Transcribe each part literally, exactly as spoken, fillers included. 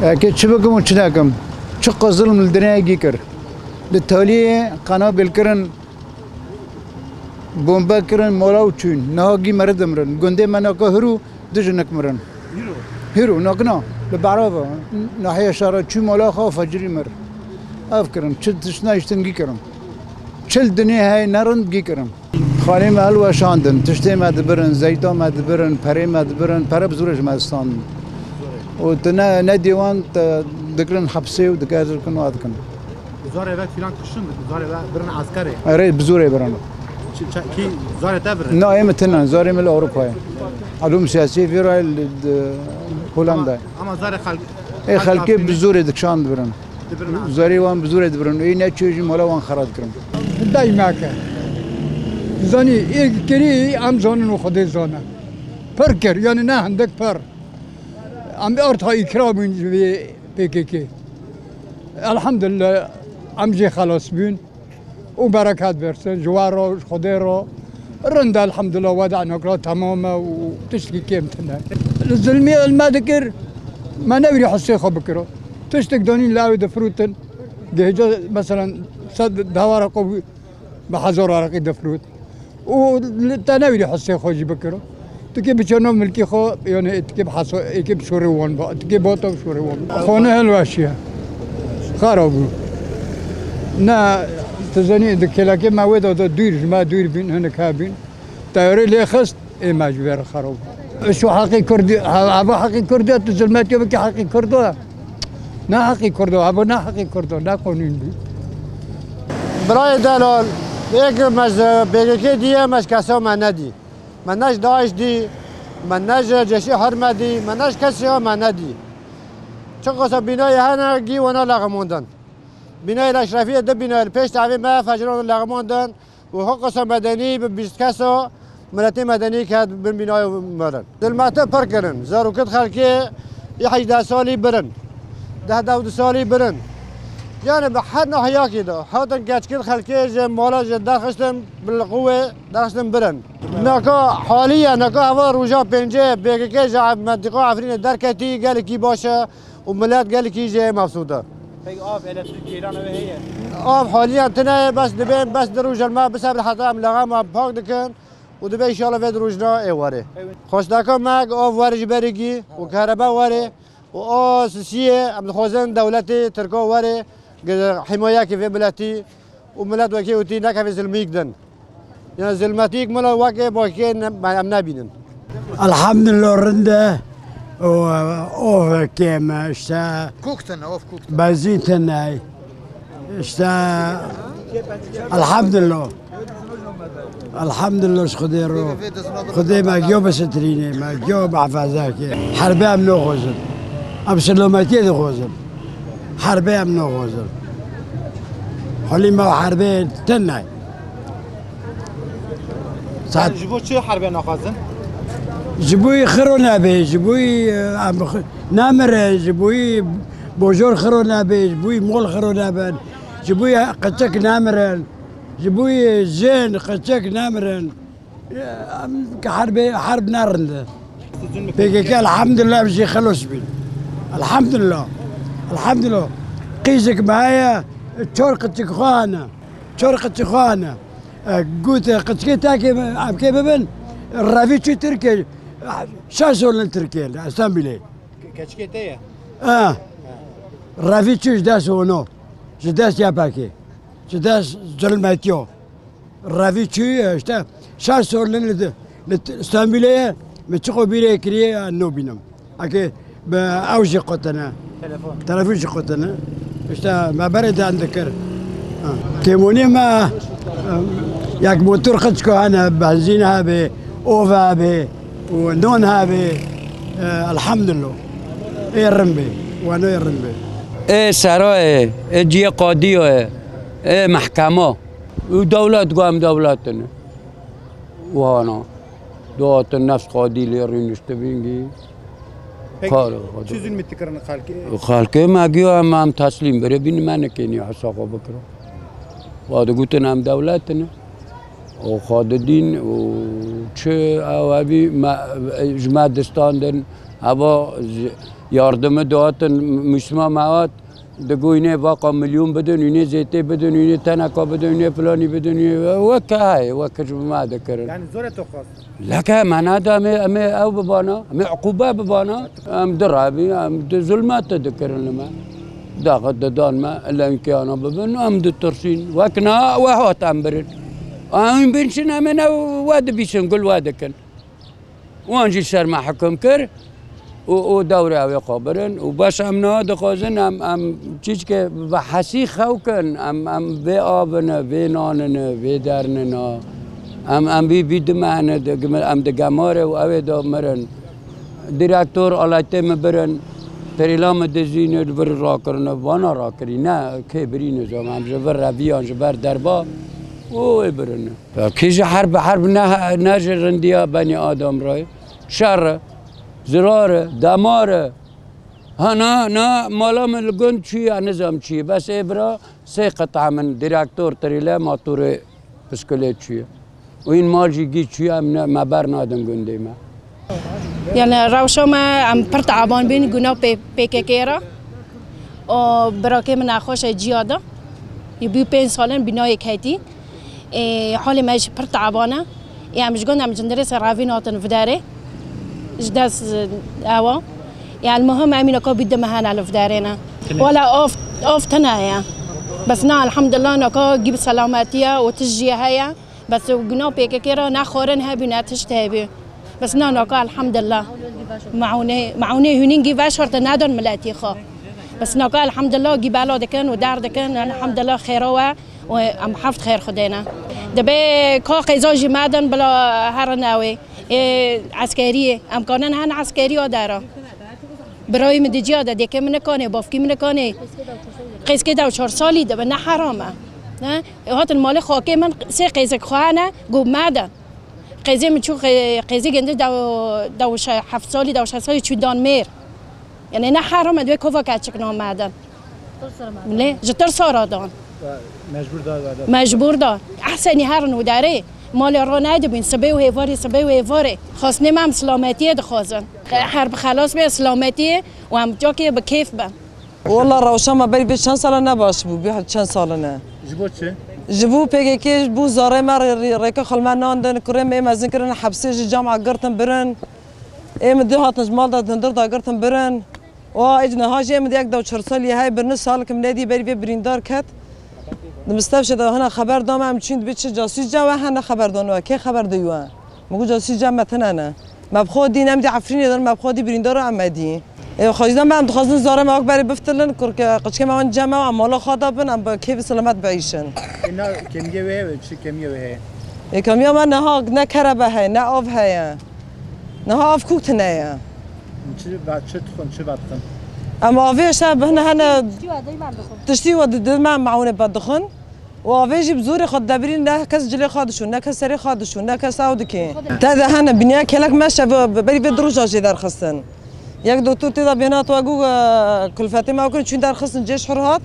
Eke çi bikim û çi nekim? Çiqas zilm li dinyayê gî kir. Li Taliyê qenabêl kirin, bombe kirin, mala û çûn. Niha gî meridim mirin. Gundê me naka hir û du jinik mirin. Hîro? Hîro, nakina. Li Berava. Nahiya şara çû mala xwe û fecirî mir. Ev kirin. Çi tişt nehiştin gî kirin. Çil dinyê heye nerind gî kirin. Xalê me hilweşandin, tiştê me dibirin, zeyta me dibirin, perê me dibirin, pere bi zorê ji me distandin. Û tu ne, ne dêwan te digirin hepsê û dikezikin û dikin. Zarê ve filan kişin, zarê ve birin eskerê. Erê, bi zorê birin. Çi, çi, kî zarê te birin? Na, ê min tine, zarê min li Ewropayê. Elûm siyasî vî rayê li, di Holandayê. Ama, ama zarê xelk-, Ê xelk xelkê bi Efrînê zorê dikişand birin. Dibirin eskerê. Zarê wan bi zorê dibirin. Ê neçûyê jî mala wan xera dikirin. Dayma ke. Zanî, ê kirî em zanin û Xwedê zane. Pir kir, yani ne hindik pir. Em arta îkram bûn ji vê P K K. Elhamdulillah, em jê xelas bûn. Û bereket bersin, ji we re, ji Xwedê re. Rind e, elhamdulillah, weda nokra temam e û tiştekî kêm tune. Li zilmî li me dikir, me newrî hissê xwe bikiro. Tiştek danîn li ew difirûtin. Gihêca, meselen, sed dewara xwe bû, bi hezar areqî difirût. Û li te newîrî hissê xwe jî bikiro. Tu kê biçe nav milkê xwe, yani tu kê bi hesa-, ê kê bi şorê wan ba, tu kê bata bi şorê wan ba. Xwe ne hilweşiye. Xera bû. Ne, tu zanî, di kêlekê me wê de, de dûr ji me dûr bîn, hinek hebîn. Teyarê lê xist, ê me ji vê re xera bû. Şu heqê Kurdî, he-, heva heqê Kurdî, tu zilmetiye bikî heqê Kurdo. Ne heqê Kurdo, heva ne heqê Kurdo, ne qonûn bî. Birayê delal, êk me ji P K K dî ye, me ji kesa me nedî. Me ne ji DAIŞ dî, me ne ji Ceşî Herme dî, me ne ji kesê ya me nedî. Çiqasa bînayê hene gî wana leximandin. Bînayê Eşrefiyê du bînayê li pêş tevê me fecran leximandin û hiqasa medenî bi bîst kesa miletê medenî ket bin bînayê mirin. Zilmete pir kirin. Zarokit xelkê yê hejdeh salî birin. Deh dewdu salî birin. Yani bi her nahiyakê de hatin keçkit xelkê ji mala ji derxistin bi liqûwê derxistin birin. Naka haliye, naka heva roja pêncê P K K ji mentiqa Efrînê derketî gelekî baş e û milet gelekî jê mefsûd e. Peki av, elektrik, ceyran eve heye? Av haliyen tine ye, bes dibên, bes di roja me bisebir heta em lexema pak dikin û dibe înşallah vê di rojna ê werê. Evet. Xwesteka me ki av were ji berî gî û kerebe were û a sisiyê em dixwazin dewletê Tirka were, gi-, himayekê vê miletî û milet wekî witî nekeve zilmîk din. Ya zilmetîk mila wekê bakê ne, em nebînin. Elhamdülillah rind e. O, of kêm e, işte. Kûk tune, of kûk tune. Benzîn tune. İşte, elhamdülillah. Elhamdülillah ji Xwedê ro. Xwedê me giyo bisitirîne, me giyo behfeze ke. Herbê em noxozin. Em silametiyê dixwazin. Herbê em noxozin. Holî me herbê tune. Saet- Ji bo çi herbê naxwazin? Ji bo xiro nebe, ji bo, e, em x-, nemirin, ji bo bojor xiro nebe, ji bo mol xiro nebin, ji bo qeçek nemirin, ji bo jin qeçek nemirin. E, em ki herbê, herb nerinde. P K K elhamdülillah em jî xelos bîn. Elhamdülillah. Elhamdülillah. Qîzik me heye, çar qeçik xwe hene. Çar qeçik xwe hene. E, gote, qeçikê tekê em kê bibin, revî çû Tirkiye, şeş sor li Tirkiye, Stenbîlê. Ke-, keçikê te ye? E, revî çû ji dest ono, ji dest Y P G, ji dest zulmetiyo. Revî çû, işte, şeş sor li, li, li Stenbîlê ye, min çiqo bîrê kiriye, ya nobînim. Eke bi ew jî qutine. Telefon. Telefon jî qutine. İşte me berê den dikir. Têmonî me, e, yek motor xiçko hene, benzîn hebe, ov hebe û non hebe. E, elhamdulillah. Ê rin be, wano ê rin be. Ê serayê, ê ciyê qadiyê, ê mehkema. Û dewlet, ku em dewletine. Wana. Dihatin nefs qadî lê rûniştibîn gî. Peki, kar çi zulmî dikirin xelkê? Xelkê me giya em, em teslîm birê bîn, me nikênî hesa xwe bikira. Wa digotin em dewletine. Û xwe didîn û çi ew hebî me, ji me distandin. Heva ji yardimi dihatin, mûsima me hat. Digo, wînê vaqa milyon bidin, wînê zêtê bidin, wînê teneka bidin, wînê filanî bidin, wînê weke heye, weke ji me dikirin. Yani zor e to xwest? Leke me nade, em ê, em ê ew bibana, em ê uqûbe bibana, em di rebî, em di zulmete dikirin li me. Daxit didan me, illa wînkê ana bibin, em ditirsîn. Wek niha we hat em birin. Em bin çin, em ê ne we dibîsin, gul we dikin. Wan jî ser me hikim kir û, û dewrê ew ê xwe birin û bes em niha dixwazin em, em çîçke bi hesî xew kin, em, em vê avine, vê nanine, vê dernina, em, em vî, vî dimehine, di gim-, em di gemare û ew ê de mirin. Direktor aletê min birin, perîla min dizîne, li vir rakirine, vana rakirî, ne, kê birîne zam, em ji vir reviyan, ji ber derba û ê birine. Ya kî ji herb, herb ne, ne ji rindiya benî adam re. Şer e, zirar e, demar e. Ha na, na mala min li gund çûye, nizam çûye. Bes ê bira sê qita min direktor tirîle matûrê piskulê çûye. Û hîn mal jî gî çûye, em ne, me ber nadin gundê me. Yani rewşa me, em pir teban bîn guna P-, P K K re. O birakê min nexweş e ciya de. Yê bî pênc salin binayê ketî. Ê, halê me jî pir teban e. Ê, em ji gund em cindirê ser revîn hatin viderê. Ji dest, e, ewa. Ê, el muhim em î naka bî di mehene li viderê ne. Wala of, of tine ye. Bes na, elhamdulillah, naka gî bi selametiye û tijî heye. Bes guna P K K re ne xwarin hebî, ne tişt hebî. Bes na naka elhamdulillah. Meûnê, meûnê hûnîn gî veşarte nedon miletî xwe. Bes naka elhamdulillah gî bela dikin û der dikin, elhamdulillah xêra we û em heft xêr xwe dêne. Dibê ka qêza jî medin bila herin ewê. Ê eskeriyê. Em kanin hen eskeriya dera. Birayê min di ciya de, dêkê min nikanê, bavkî min nikanê. Qêzkê dew çar salî dibe, ne heram e. Ne? Ê hatin malê xakê min sê qêzek xwe hene, got medin. Qêzê min çû qê-, qêzê gindi dew, dew şe-, heft salî, dew şeş salî çû dan mêr. Yani ne heram e, divê kova keçik namedin. Lê ji tirsa re dan. Mecbur da, da. Mecbur da. Ehsenî herin û derê. Malê re nedibîn, sibê û hêvarê, sibê û hêvarê. Xwestinê me em silametiyê dixwazin. Her bi xelas bê silametiyê û em cakê bi kêf bin. Walla rewşa me berî vê çend sala ne baş bû, bî çend sala ne. Ji bo çi? Ji bo P K K, ji bo zarê me rê-, rê-, rêka xwe li me nandin, kurê me ê mezin kirin hepsê, ji cama girtin birin. Ê min dê hatin ji mal de dindir da girtin birin. Wa ê niha jî ê min dê yek dew çar salî hey birin, salik min nedî berî vê birîndar ket. Di mistevşê de hene xeber da me, em çûn dibê çi casûs ca we hene xeber dan we. Kê xeber dayî we? Min got, casûs ca me tine ne. Me bi xwe dîn, em dî Efrînê de, me bi xwe dî birîndar em me dî. Ê, xwezî de me em dixwazin zarê me wek berê biftilin, kurke qiçkê me wan cem me, em mala xwe de bin, em bi kêfî silamet biîşin. Ê, na kêmiyê wê heye, çi kêmiyê wê heye? Ê, kêmiya me niha ne kerebe heye, ne av heye. Niha av kûk tine ye. Çi ve-, çi dixwin, çi vedixin? Em avê işte bihne hene tiştî we didin me, meûnê vedixin. Û avê jî bi zorê xwe didebirîn, ne kes cilê xwe dişûn, ne kes serê xwe dişûn, ne kes ew dikê. Te de hene biniya kelek me şev berî vê du roja jê derxistin. Yek doktor tê de bêhna tu got, e, kulfetê me kirin, çûn derxistin, cêş hur hat,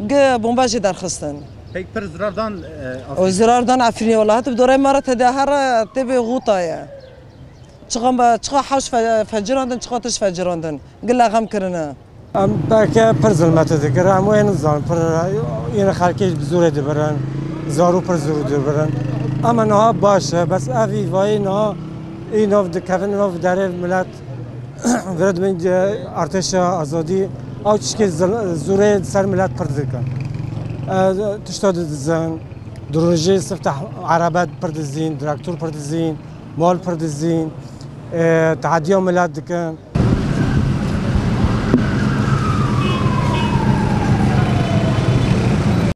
gi bomba jê derxistin. Pek pir zirar dan, e, Afrîn. O zirar dan Efrînê, wela hati bi dorê me re te de her tê bê xuta ye. Çiqa me, çiqa hewş fe-, fecirandin, çiqa tişt fecirandin. Gila xem kirine. Em belke pir zilmete dikir, em wê nizanin, pir yine xelkê bi zorê dibirin, zarû pir zorû dibirin. Ama niha baş e, bes ev îvayê niha î nav dikevin, nav derê millet vira dibin artêşa azadî, ew tişkê zil-, zorê ser millet pir dikin. E, tişta didizin, durunjê sifte erebe pir dizîn, traktor pir dizîn, mal pir dizîn, e, tehediya millet dikin.